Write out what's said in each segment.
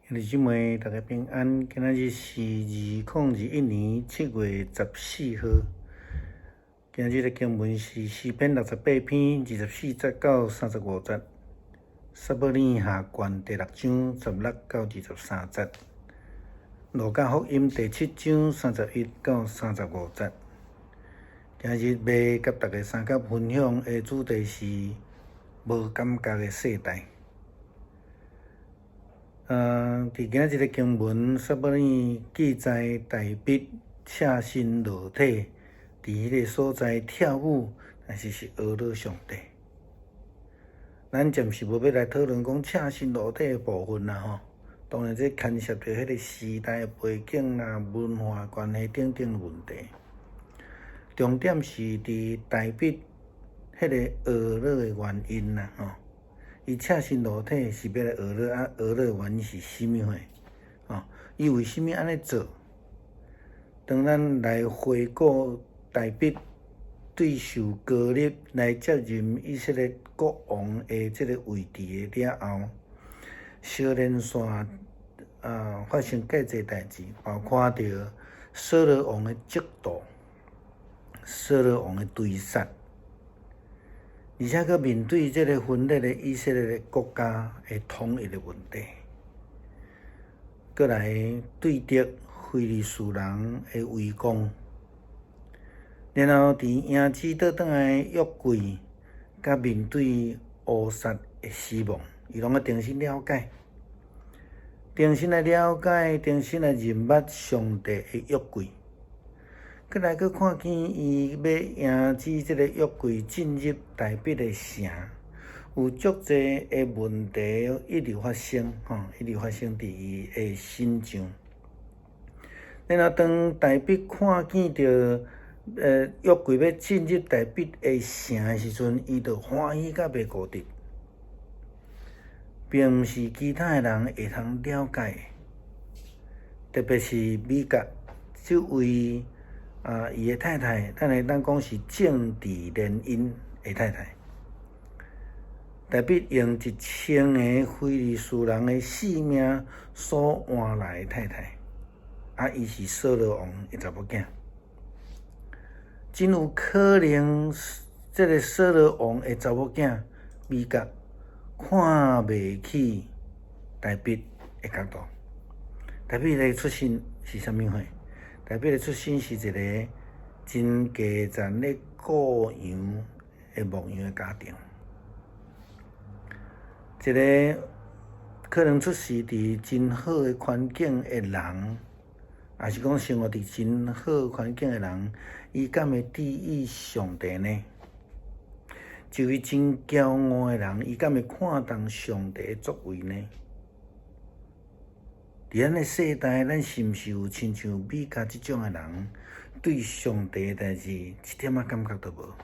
兄弟姊妹，大家平安。今仔日是2021年7月14號。今仔日的經文是詩篇68篇24節到35節，撒母耳下卷第六章16到23節，路加福音第七章31到35節。今日欲佮大家相佮分享的主題是無感覺的世代。佇今仔日的經文，撒母耳記載大衛赤身露體，佇彼個所在跳舞，但是是呵咾上帝。咱暫時無欲來討論講赤身露體的部分啦吼。當然，這牽涉著彼個時代背景啦、文化關係等等的問題。重點是佇大衛彼個呵咾的原因啦吼。伊赤身露體是欲來呵咾啊，呵咾的原因是啥物貨？吼，伊為啥物按呢做？當咱來回顧大衛對受膏立來接任以色列國王的這个位置的了後，小連紲啊發生蓋濟代誌，包括著掃羅王的嫉妒、掃羅王的追殺。而且閣面對這个分裂的以色列的國家的統一的問題，閣來對敵非利士人的圍攻，然後佇營子倒轉來約櫃，佮面對烏撒的死亡，伊攏愛重新了解，重新來了解，重新來認捌上帝的約櫃。閣來閣看見伊欲迎接這个約櫃進入大衛的城，有足濟的問題一直發生，吼，一直發生佇伊的身上。然後當大衛看見著約櫃欲進入大衛的城的時陣，伊就歡喜甲袂顧得，並毋是其他的人會通了解的，特別是米甲這位。啊，伊的太太，咱會當講是政治聯姻的太太。大衛用1000個非利士人的性命所換來的太太，啊，伊是掃羅王的查某囝。真有可能，這个掃羅王的查某囝米甲看袂起大衛的角度。大衛的出身是啥物貨？大衛的出身是一个真低層咧顧羊的牧羊的家庭，一个可能出世佇真好的環境的人，抑是講生活佇真好環境的人，伊敢會注意上帝呢？一位真驕傲的人，伊敢會看重上帝的作為呢？佇咱的世代，咱是毋是有親像米甲這種的人，對上帝的代誌一點仔感覺都無？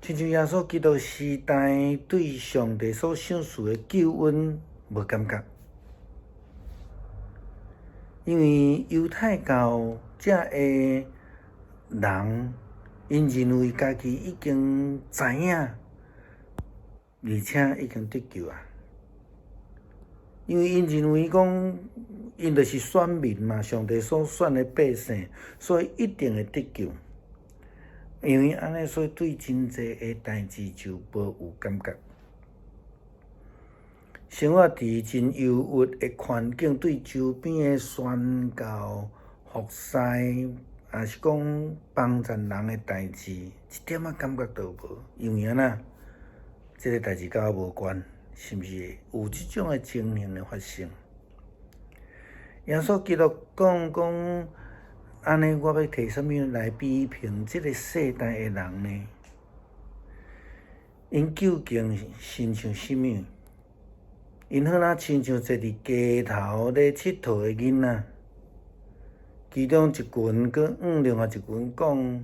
親像耶穌基督時代對上帝所賞賜的救恩無感覺，因為猶太教這的人，𪜶認為家己已經知影，而且已經得救啊。因為𪜶認為講，𪜶就是選民嘛，上帝所選的百姓，所以一定會得救。因為按呢，所以對真濟的代誌就無有感覺。生活佇真優越的環境，對周邊的宣教、服侍，抑是講幫贊人的代誌，一點仔感覺都無。因為按怎，這个代誌佮我無關。是毋是有這種的情形的發生？耶穌基督講講，按呢，我欲提啥物來比評這个世代的人呢？𪜶究竟親像啥物？𪜶好若親像坐佇街頭咧𨑨迌的囡仔，其中一群閣向另外一群講：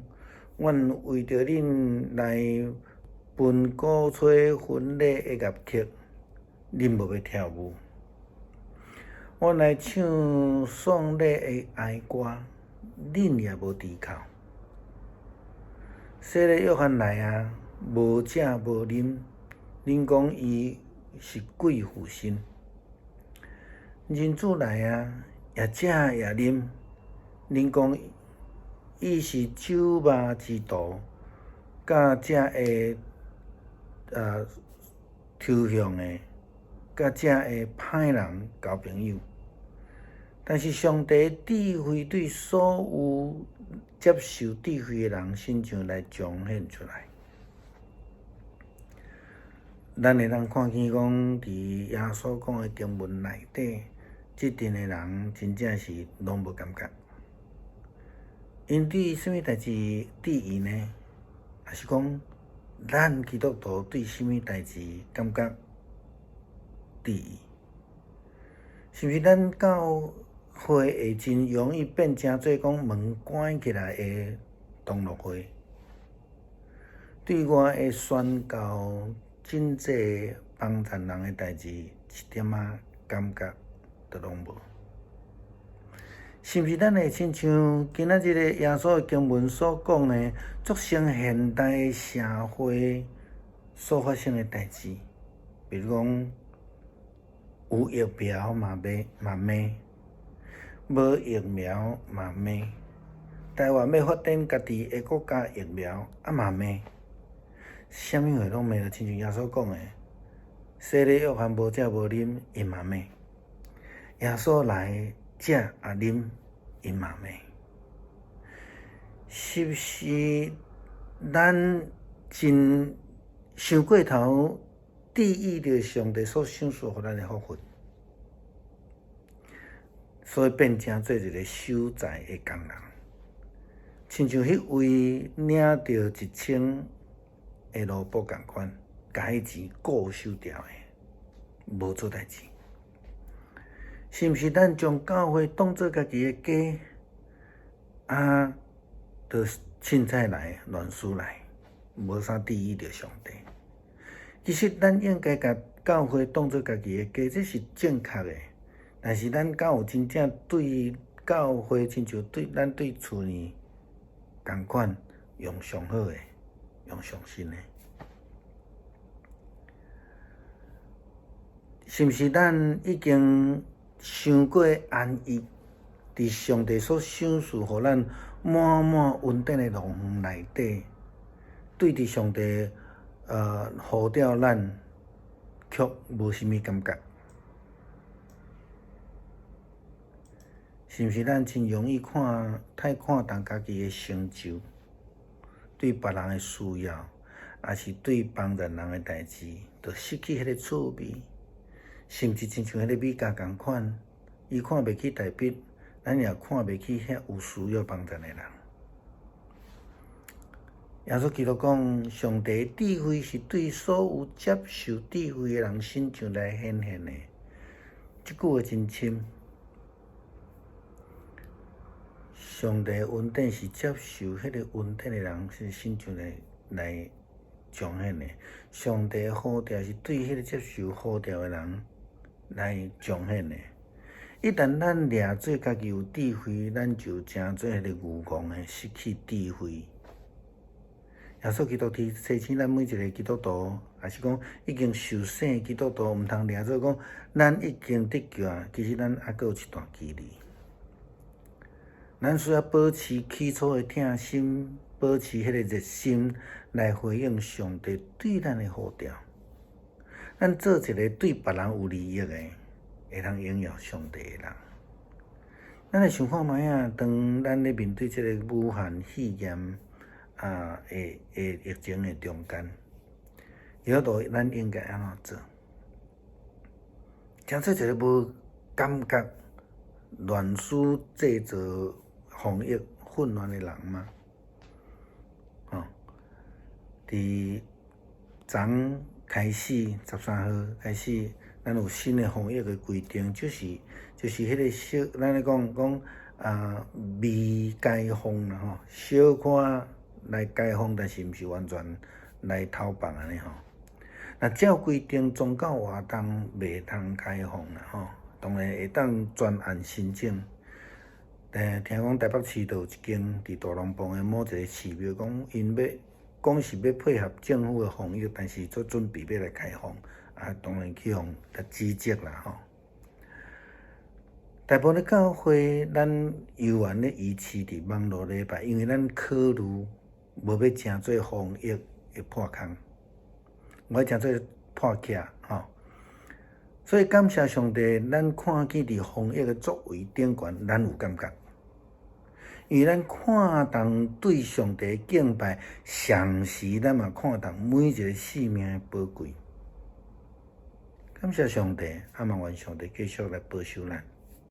阮為著恁來分鼓吹婚禮的樂曲，恁無欲跳舞；阮來唱喪禮的哀歌，恁也無低哭。洗禮約翰來啊，無食無啉，恁講伊是鬼附身。人子來啊，也食也啉，恁講伊是酒肉之徒，佮這个抽象的，佮這个歹人交朋友。但是上帝智慧對所有接受智慧的人身上來彰顯出來。咱會當看見講，佇耶穌講的經文內底，這陣的人真正是攏無感覺。𪜶對啥物代誌質疑呢？抑是講，咱基督徒對啥物代誌感覺質疑？是毋是咱教會會真容易變成做講門關起來的同樂會？對外的宣告真濟幫助人的代誌，一點仔感覺都攏無。是毋是咱會親像今仔日个耶穌的經文所講的，足成現代社會所發生的代誌？比如講，有疫苗嘛欲嘛罵，無疫苗嘛罵，台灣欲發展家己的國家疫苗，啊嘛罵，啥物話攏罵，就親像耶穌講的，洗禮約翰無食無啉，𪜶嘛罵；耶穌來食也啉，𪜶嘛罵。是毋是咱真傷過頭注意著上帝所賞賜予咱的福分，所以變成做一个守財的工人，親像彼位領著1000个盧布仝款，共彼錢固守牢的，無做代誌。是毋是咱將教會當做家己的家，啊，就凊彩來亂輸來，無啥注意著上帝？其實咱應該共教會當做家己的家，這是正確的。但是咱敢有真正對教會，親像對咱對厝呢仝款，用上好的，用上新的？是毋是咱已經傷過安逸，佇上帝所賞賜予咱滿滿恩典的樂園內底，對佇上帝呼召咱，卻無啥物感覺？是毋是咱真容易看太看重家己的成就，對別人的需要，抑是對幫助人的代誌，就失去彼个趣味？甚至親像彼个米迦仝款，伊看袂起大衛，咱也看袂起遐有需要幫助的人。耶穌基督講，上帝的智慧是對所有接受智慧的人身上來顯現的。這句話真深。上帝的恩典是接受彼个恩典的人身上來彰顯的。上帝的呼召是對彼个接受呼召的人來彰顯的。一旦咱掠做家己有智慧，咱就成做彼个愚戇的，失去智慧。耶穌基督提醒咱每一个基督徒，抑是講已經受洗的基督徒，毋通掠做講咱已經得救啊，其實咱猶閣有一段距離。咱需要保持起初的疼心，保持彼個熱心，來回應上帝對咱的呼召。咱做一个對別人有利益的，會通榮耀上帝的人。咱來想看覓仔，當咱咧面對這个武漢肺炎的疫情的中間，基督徒咱應該按怎做？成做一个無感覺、亂輸製造防疫混亂的人嗎？吼，佇昨開始13號開始，咱有新的防疫的規定，就是彼个小，咱咧講講未解封啦吼，小可來解封，但是毋是完全來偷放按呢吼。若照規定，宗教活動袂通開放啦吼，當然會當專案申請。但聽講台北市就有一間佇大龍峒的某一個寺廟，講𪜶欲講是欲配合政府的防疫，但是做準備欲來開放，啊，當然去予共指責啦吼。大部分的教會，咱猶原咧維持佇網路禮拜，因為咱考慮無欲成做防疫的破空，無欲成做破隙吼。所以感謝上帝，咱看見佇防疫的作為頂懸，咱有感覺，因為咱看重對上帝的敬拜，同時咱嘛看重每一个性命的寶貴。感謝上帝，啊嘛願上帝繼續來保守咱。